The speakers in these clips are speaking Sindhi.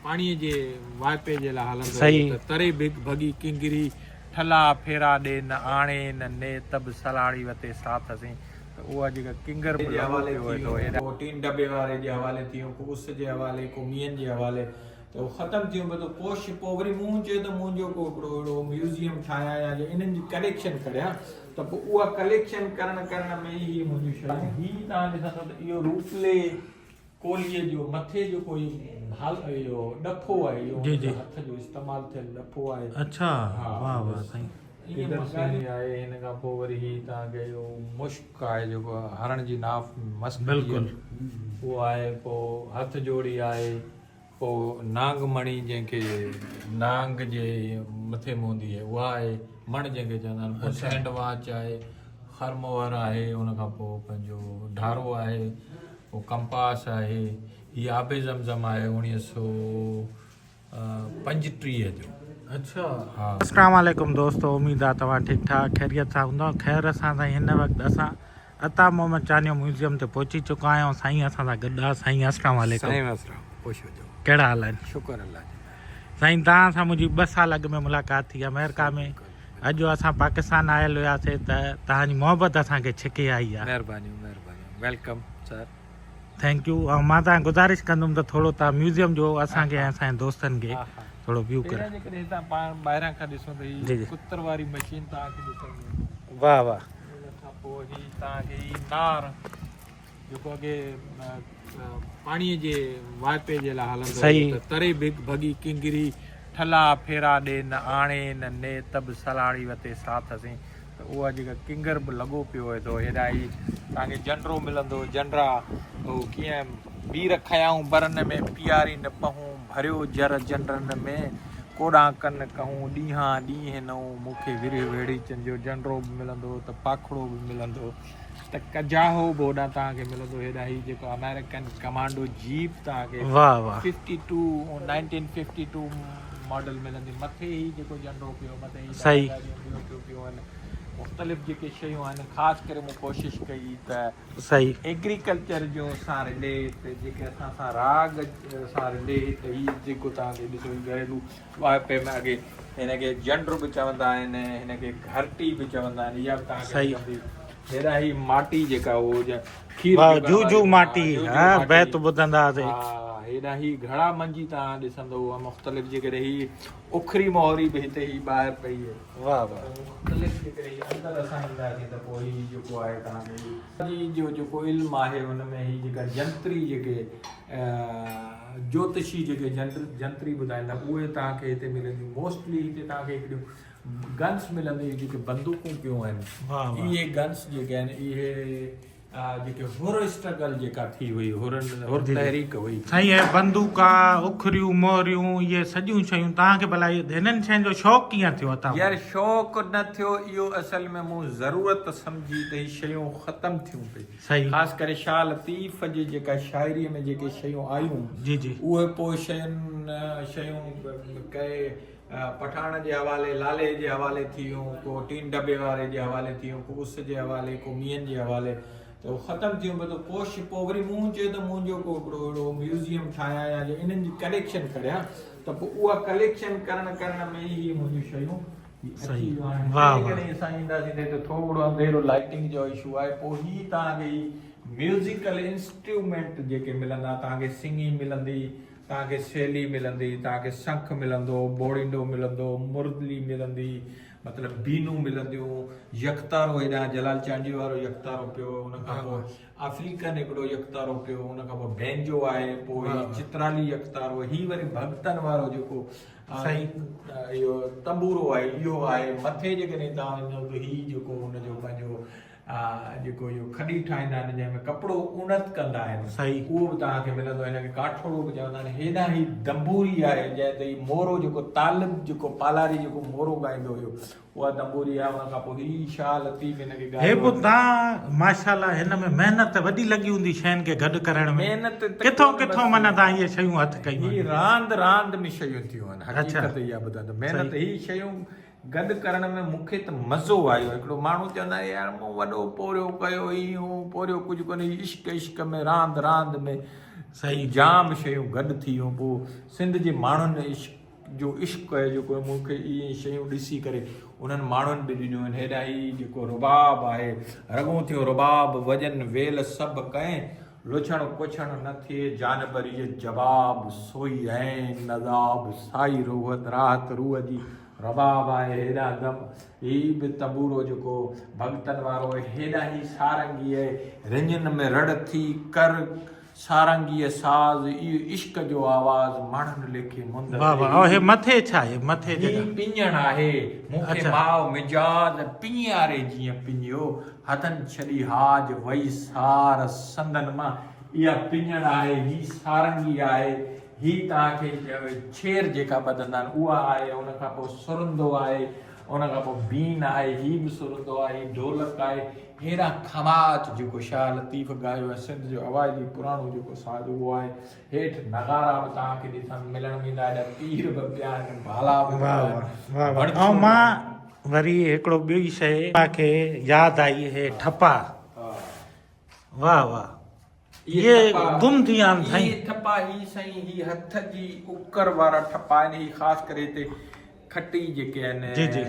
پاڻي جي واهپي جي لاء هلندو هيو ته تري ڀڳي ڪنگري ٺلها ڦيرا ڏي نه آڻي نه ني ته به سلاڙي وتي ساٿ سين ته اها جيڪا ڪنگر به لڳو پيو هي ته هيڏانهن. ڪو ٽين ڊٻي واري جي حوالي ٿي ويو ڪو اس جي حوالي ڪو مينهن جي حوالي ته اهو ختم ٿي ويو ته ڪوش پوء وري مون چيو ته منهنجو ڪو هڪڙو اهڙو ميوزيم ٺاهيان يا جي انهن جي ڪليڪشن ڪڍيان ته پوء اها ڪليڪشن ڪرڻ ڪرڻ ۾ ئي هي منهنجون شيون هي توهان ڏسندو ته اهو روپلي ڪولهيء جو مٿي جو ڪوئي ڀال اهو ڏڦو آهي اهو هن جو هٿ جو استعمال ٿيل ڏڦو آهي. اڇا واه واه سائين. ائين مڱاري آهي هن کان پوء وري هي توهان کي اهو مشڪ آهي جيڪو هرڻ جي ناف مسڪ بلڪل اهو آهي پوء هٿ جوڙي آهي پوء نانگ مڻي جنهن کي نانگ جي مٿي ۾ هوندي آهي اها آهي مڻ جنهن کي چوندا آهن پوء سينڊ واچ آهي خرموهر آهي ان کان پوء پنهنجو ڍارو آهي پوء ڪمپاس آهي هي آب زمزم آهي 1935 جو. اڇا. ها. اسلام عليڪم دوستو اميد آ توهان ٺيڪ ٺاڪ خيريت سان هوندؤ خير سان سائين هن وقت اسان عطا محمد چانيو ميوزيم تي پهچي چڪا آهيون سائين اسان سان گڏ آ سائين اسلام عليڪم. سائين اسلام خوش هجو. ڪهڙا حال آهن. شڪر الله جي. سائين توهان سان منهنجي 2 سال اڳ ۾ ملاقات ٿي آمريڪا ۾ اڄ اسان پاڪستان آيل هياسي ته توهان جي محبت اسان کي ڇڪي آئي آ. مهربانيون مهربانيون welcome sir. Thank you ۽ مان توهان کي گذارش ڪندم ته ٿورو توهان ميوزيم جو اسان کي ۽ اسان جي دوستن کي ٿورو ويو ڪريو. پهريان جيڪڏهن هتان پاڻ ٻاهران کان ڏسون ته هي ڪتر واري مشين توهان کي ڏسڻ ۾ ايندي. واه واه. ان کان پوء هي توهان کي هي نار جيڪو اڳي پاڻي جي واهپي جي لاء هلندو هو ته تري ڀڳي ڪنگري ٺلها ڦيرا ڏي نه آڻي نه ني ته به سلاڙي وتي ساٿ سين ته اها جيڪا ڪنگر به لڳو پيو هي ٿو هيڏانهن هي توهان کي جنڊرو ملندو جنڊرا هو ڪيئن ٻير کنيائون برن ۾ پياري نه پهون ڀريو جر جنڊرن ۾ ڪوڏان ڪن ڪهون ڏينهان ڏينهن نئون مون کي ورهيه ويڙهيچن جو جنڊرو به ملندو ته پاکڙو به ملندو ته ڪجاهو به هوڏانهن توهان کي ملندو هيڏانهن هي جيڪو آمريڪن ڪمانڊو جيپ توهان کي واه واه 52 1952 ماڊل ملندي مٿي هي جيڪو جنڊو پيو مٿي هي صحيح گاڏيون ٻيون پيو پيو آهن مختلف جيڪي شيون آهن خاص ڪري مون ڪوشش ڪئي ته صحيح ايگريڪلچر جو سان رليٽ جيڪي اسان سان راڳ سان رليٽ هي جيڪو توهان کي ڏسو هي گهريلو واهپي ۾ اڳي هن کي جنڊ به چوندا آهن هن کي گهرٽي به چوندا آهن اها به توهان کي ملندي هيڏا هي ماٽي جيڪا هو جا کير واهه جو جو ماٽي ها بيت ٻڌندا هئاسي ها هيڏا هي گهڙا منجي توهان ڏسندو اها مختلف جيڪڏهن هي اکري مهوري به هتي هي ٻاهر پئي آهي واهه واهه مختلف جيڪڏهن هي اندر اسان اينداسين ته پوء هي جيڪو آهي توهان کي هي جو جيڪو علم آهي ان ۾ هي جيڪا جنتري جيڪي جوتشي جيڪي جنتري ٻڌائيندا اهي توهان کي هتي ملنديون موسٽلي هتي توهان کي هڪڙيون گنس ملنديون جيڪي بندوقون پيون آهن اهي گنس جيڪي آهن اهي جيڪي حر اسٽرگل جيڪا ٿي هئي حرن حر تحريڪ هئي. سائين اهي بندوقا اکريون مهريون اهي سڄيون شيون توهان کي ڀلا هنن شين جو شوق ڪيئن ٿيو عطا يار شوق نه ٿيو اهو اصل ۾ مون ضرورت سمجهي ته هي شيون ختم ٿيون پئي. صحيح. خاص ڪري شاهه لطيف جي جيڪا شاعريء ۾ جيڪي شيون آيون جي جي. اهي پوء شين شيون ڪي پٺاڻ جي حوالي لالي جي حوالي ٿي ويون ڪو ٽين ڊٻي واري جي حوالي ٿي ويون ڪو اس جي حوالي ڪو مينهن جي حوالي ته اهو ختم ٿي ويو ته ڪوش پوء وري مون چيو ته منهنجو ڪو هڪڙو اهڙو ميوزيم ٺاهيان يا انهن جي ڪليڪشن ڪڍيان ته پوء اها ڪليڪشن ڪرڻ ڪرڻ ۾ ئي هي منهنجون شيون صحيح واه واه. اسان اينداسين ته هتي ٿورو انڌيرو لائٽنگ جو اشو آهي پوء هي توهان کي هي ميوزيڪل انسٽرومينٽ جيڪي ملندا توهان کي سنگي ملندي توهان کي سيلي ملندي توهان کي سنک ملندو بوڙينڊو ملندو مرلي ملندي مطلب بينون ملنديون يڪتارو هيڏانهن جلال چانڊيي وارو يڪتارو پيو ان کان پوء آفريڪن هڪڙو يڪتارو پيو ان کان پوء بينجو آهي پوء هي چترالي يڪتارو هي وري ڀڳتن وارو جيڪو صحيح اهو تنبورو آهي اهو آهي مٿي جيڪڏهن توهان وڃو ته هي جيڪو ان جو پنهنجو جيڪو اهو کڏي ٺاهيندا آهن جنهن ۾ ڪپڙو اڻت ڪندا آهن صحيح اهو به توهان کي ملندو هن کي ڪاٺوڙو به چوندا آهن هيڏانهن هي دنبوري آهي جنهن تي هي مورو جيڪو طالب جيڪو پالاري جيڪو مورو ڳائيندو هيو اها دنبوري آهي ان کان پوء هي شاهه لطيف هن کي ڳايو. هي پوء تان ماشاءالله هن ۾ محنت وڏي لڳي هوندي شين کي گڏ ڪرڻ ۾ محنت ته ڪٿون ڪٿون معنيٰ تان اهي شيون هٿ ڪيون هي راند راند ۾ شيون ٿيون آهن حقيقت اها ٻڌان ته محنت هي شيون گڏ ڪرڻ ۾ مون کي ته مزو آيو هڪڙو ماڻهو چوندا آهن يار مون وڏو پورهيو ڪيو هي هو پورهيو ڪجهه ڪونهي عشق عشق ۾ راند راند ۾ صحيح. جام شيون گڏ ٿي ويون پوء سنڌ جي ماڻهن عشق جو عشق آهي جيڪو مون کي اهي شيون ڏسي ڪري انهن ماڻهن به ڏنيون آهن هيڏانهن هي جيڪو رباب آهي رڳون ٿيون رباب وڄن ويل سڀ ڪنهن لڇڻ ڪڇڻ نه ٿئي جانبريء جواب سوئي عين عذاب سائي روحت راحت روح جي رباب آهي هيڏانهن دم هي به تنبورو جيڪو ڀڳتن وارو آهي هيڏانهن هي سارنگي آهي رڃن ۾ رڙ ٿي ڪر سارنگيء ساز اهو عشق جو آواز ماڻهن ليکي مند واه واه او هي مٿي ڇا آهي مٿي هي جيڪا پڃڻ آهي مون کي اڇا. ماء مجاز پڃياري جيئن پڃيو هٿن ڇڏي هاج وئي سار سندن مان اها پڃڻ آهي هي سارنگي آهي هي توهان کي ڇير جيڪا ٻڌندا آهن اها آهي ان کان پوء سرندو آهي ان کان پوء بين آهي هي به سرندو آهي هي ڍولڪ آهي هيڏانهن کماچ جيڪو شاهه لطيف ڳايو ۽ سنڌ جو اوائلي پراڻو جيڪو ساز اهو آهي هيٺ نغارا به توهان کي ڏسڻ ملڻ ۾ ايندا هيڏا تير به پيا آهن ڀالا به پيا واه آهن واه واه واه بڙڇيون ۽ به مان آهن. وري هڪڙو ٻي شيء مان کي ياد آئي هي ٺپا واه واه اهي اهي ٺپا گم ٿي ويا آهن سائين. اهي ٺپا هي سائين هي هٿ جي اڪر وارا ٺپا آهن هي خاص ڪري هتي کٽي جيڪي آهن جي جي.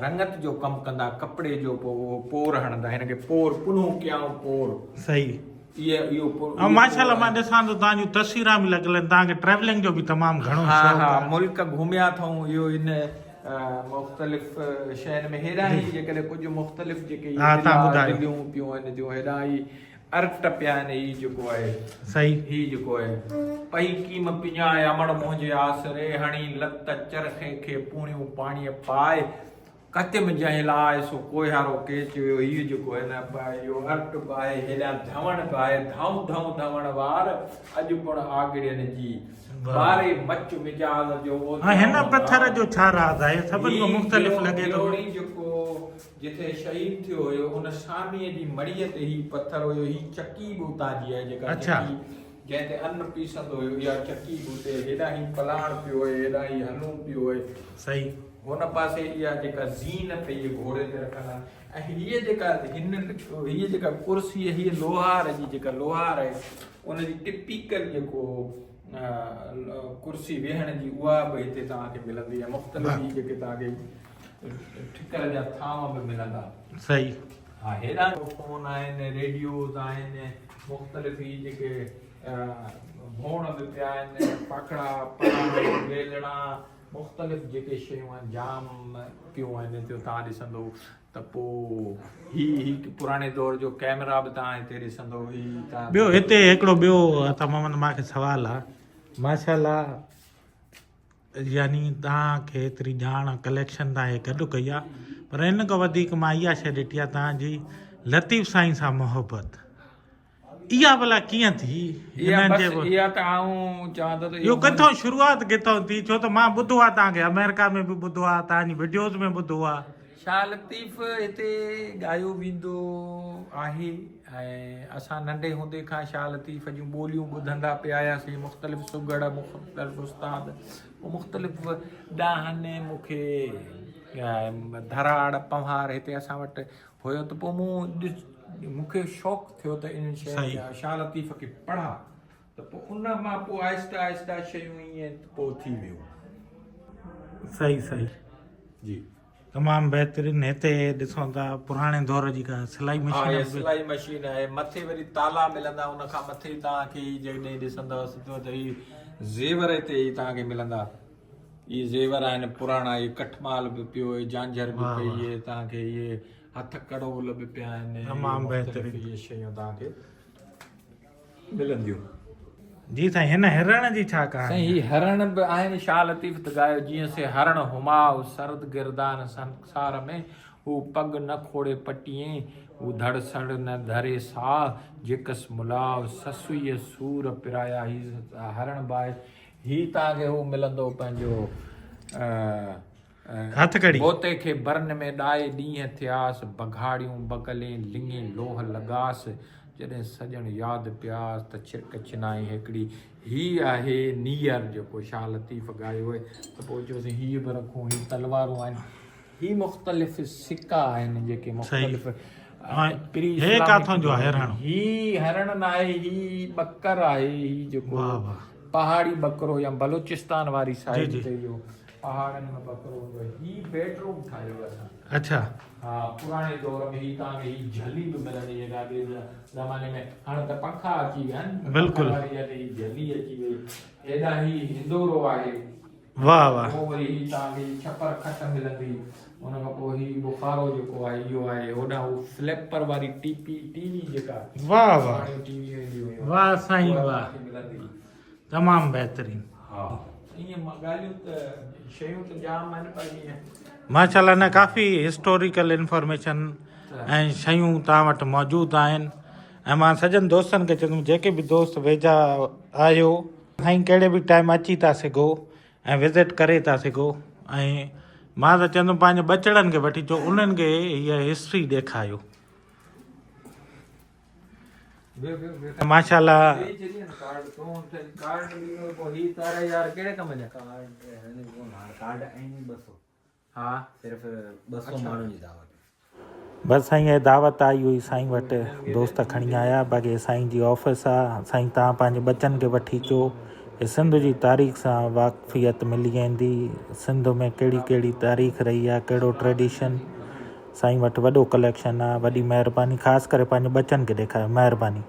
رڱت جو ڪم ڪندا ڪپڙي جو پوء اهو پور هڻندا هن کي پور پنهون ڪيائون پور. صحيح. اهي اهو پور ۽ اهي ماشاء پور الله مان آهن. ڏسان ٿو توهان جون تصويران به لڳل آهن توهان کي ٽريولنگ جو به تمام گهڻو ها شوق ها آهي. ملڪ گهميا اٿئون اهو ان مختلف شين ۾ هيڏانهن هي جيڪڏهن ڪجهه مختلف جيڪي ها هي توهان دلا ٻڌايو. دليون پيون آهن جون هيڏانهن هي ارٽ پيا آهن هي جيڪو آهي. صحيح. هي جيڪو آهي. پئي ڪيم پڃائي امڙ منهنجي آسري هڻي لت چرخي کي پوڻيون پاڻيء پائي ڪتيم جنهن لاء سو ڪوهيارو ڪيچ ويو هي جيڪو آهي نه اهو ارٽ به آهي هيڏانهن ڌوڻ به آهي ڌئون ڌئون ڌوڻ وار اڄ پڻ آڳڙين جي ٻاري مچ مجاز جو ۽ هن پٿر جو ڇا راز آهي سڀن کان مختلف لڳي ٿو. گلوڙي جيڪو جتي شهيد ٿيو هيو ان ساميء جي مڙهيء تي هي پٿر هيو. هي چڪي به اتان جي آهي جيڪا چڪي جنهن تي ان پيسندو هيو اها چڪي به اتي. هيڏانهن هي پلاڻ پيو آهي هيڏانهن هي هلون پيو آهي. صحيح. هن پاسي اها جيڪا زين پئي گهوڙي تي رکندا آهن ۽ هيء جيڪا هن هيء جيڪا ڪرسي هيء لوهار جي جيڪا لوهار آهي ان جي ٽپيڪل جيڪو ڪرسي ويهڻ جي اها به هتي توهان کي ملندي ۽ مختلف هي جيڪي توهان کي ٺڪر جا ٿانو به ملندا. صحيح. ها هيڏانهن فون آهن ريڊيوز آهن مختلف هي جيڪي ڀوڻ به پيا آهن پاکڙا پلاڻ ويلڻا مختلف جيڪي شيون آهن جام پيون آهن هتي توهان ڏسندو ته پو هي هي پراڻي دور جو ڪيمرا به توهان هتي ڏسندو هي توهان ٻيو هتي هڪڙو ٻيو عطا محمد مان کي سوال آ ماشاءالله يعني توهان کي ايتري ڄاڻ ڪليڪشن توهان هي گڏ ڪئي آ پر ان کان وڌيڪ مان اها شيء ڏٺي آ توهان جي لطيف سائين سان محبت اها ڀلا ڪيئن ٿي اها بس اها ته آئون چوان ٿو ته اهو ڪٿان شروعات ڪٿان ٿي ڇو ته مان ٻڌو آ توهان کي آمريڪا ۾ به ٻڌو آ توهان جي وڊيوز ۾ ٻڌو آ. شاهه لطيف هتي ڳايو ويندو آهي ۽ اسان ننڍي هوندي کان شاهه لطيف جون ٻوليون ٻڌندا پئي آياسين مختلف سگهڙ مختلف استاد مختلف ڏاهن مون کي ڌراڙ پنهوار هتي اسان وٽ هيو ته پوء مون مون کي شوق ٿيو ته انهن شين کي شاهه لطيف کي پڙهان ته پوء ان مان پوء آهستي آهستي شيون ائين پوء ٿي ويون. صحيح صحيح جي. تمام بهترين هتي ڏسون ٿا پراڻي دور جي ڪا سلائي مشين ها سلائي مشين آهي مٿي وري تالا ملندا ان کان مٿي توهان کي هي جيڪڏهن ڏسندؤ سڌو ته هي زيور هتي هي توهان کي ملندا هي زيور آهن پراڻا هي ڪٺمال به پيو هي جانجهر به پئي هي توهان کي هي هٿ ڪڙول به پيا آهن تمام بهترين هي شيون توهان کي ملنديون. جي سائين هن هرڻ جي ڇا ڪهاڻي سائين هي هرڻ به آهن شاهه لطيف ته ڳايو جيئن سي هرڻ هماء سرد گردان سنسار ۾ هو پڳ نه کوڙي پٽيين هو ڌڙ سڙ نه ڌري ساهه جيڪس ملاء سسئيء سور پرايا هي هرڻ به آهي هي توهان کي هو ملندو پنهنجو هٿ ڪڙي. بوتي کي برن ۾ ڏائي ڏينهن ٿياس، بگهاڙيون بغلين لڱين لوهه لڳاس، جڏهن سڄڻ ياد پياس ته ڇرڪ ڇنائين هيڪڙي. هي آهي نيئر جيڪو شاهه لطيف ڳايو آهي ته پوء چيوسين هيء به رکون، هي تلوارون آهن، هي مختلف سڪا آهن جيڪي مختلف. پري هي ڪاٿان جو آهي هرڻ؟ هي هرڻ ناهي هي ٻڪر آهي هي جيڪو پهاڙي ٻڪرو يا بلوچستان واري سائيڊ تي اهو پهاڙن ۾ ٻڪرو هوندو آهي. هي بيڊ روم ٺاهيو آهي اسان. اڇا. ها پراڻي دور ۾ هي توهان کي هي جهلي به ملندي جيڪا اڳي زماني ۾ هاڻ ته پنکا اچي ويا آهن بلڪل واري جاء تي هي جهلي اچي وئي. هيڏانهن هي هندورو آهي. واه واه. پوء وري هي توهان کي هي ڇپر کٽ ملندي. ان کان پوء هي بخارو جيڪو آهي اهو آهي. هوڏانهن هو سليپر واري ٽي پي ٽي وي جيڪا واه واه. پراڻيون ٽي ويون اينديون هيون. واه سائين اها واه. توهان کي ملندي. تمام بهترين. ها ائين ڳالهيون ته شيون ته جام آهن پر ائين. ماشاءالله نه ڪافي هسٽوريڪل انفارميشن ۽ شيون توهان وٽ موجود آهن ۽ مان سڄن دوستن کي چوندم جيڪي به دوست ويجها آهيو سائين ڪهڙي به ٽائيم اچي ٿا سگهو ۽ وزٽ ڪري ٿا سگهو ۽ مان ته چوندم پنهنجي ٻچڙن کي وٺي اچو انهن کي هيء هسٽري ڏيکايو. ماشاءالله. بس سائين اهي دعوت آئي هئي سائين وٽ دوست کڻي آيا باقي سائين جي آفيس آ سائين تان پنهنجي ٻچن کي وٺي اچو هي سنڌ جي تاريخ سان واقفيت ملي ويندي سنڌ ۾ ڪهڙي ڪهڙي تاريخ رهي آ ڪهڙو ٽريڊيشن سائين وٽ وڏو ڪليڪشن آ وڏي مهرباني خاص ڪري پنهنجي ٻچن کي ڏيکاريو مهرباني.